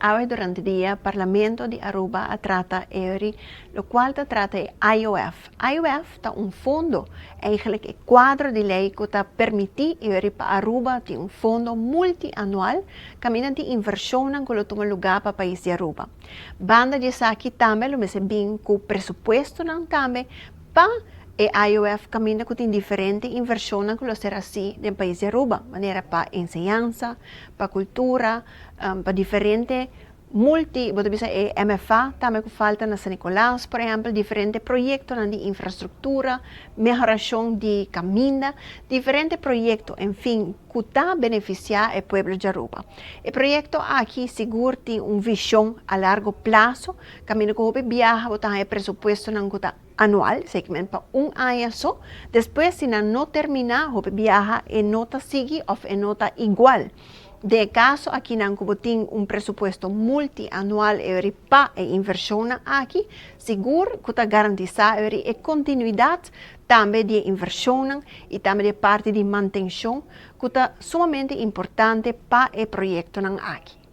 Awe durante dia Parlamento di Aruba a trata eri locual ta trata e IOF. IOF ta un fondo, eigenlijk e cuadro di ley cu ta permiti eri pa Aruba tin un fondo multianual caminda di inversionnan cu lo tuma lugar pa pais di Aruba. Banda di esaki tambe lo mester bin cu presupuestonan tambe pa e IOF caminda cu tin diferente inversionnan cu lo ser haci den pais di Aruba, manera pa enseñansa, pa cultura, pa diferente multi, bo ta bisa e MFA tambe cu falta na San Nicolas, por ehempel, diferente proyectonan di infrastructura, mehoracion di caminda, diferente proyecto, en fin, cu ta beneficia e pueblo di Aruba. E proyecto aki sigur tin un vision a largo plazo, caminda cu hopi biaha bo ta haya presupuestonan cu ta anual, segment pa un aña so, despues si nan no termina, hopi biaha e no ta sigui of e no ta igual. Den e caso akinan cu bo tin un presupuesto multianual eri pa e inversionnan aki, sigur cu ta garantisa eri e continuidad tambe di e inversionnan y tambe di e parti di mantencion cu ta sumamente importante pa e proyectonan aki.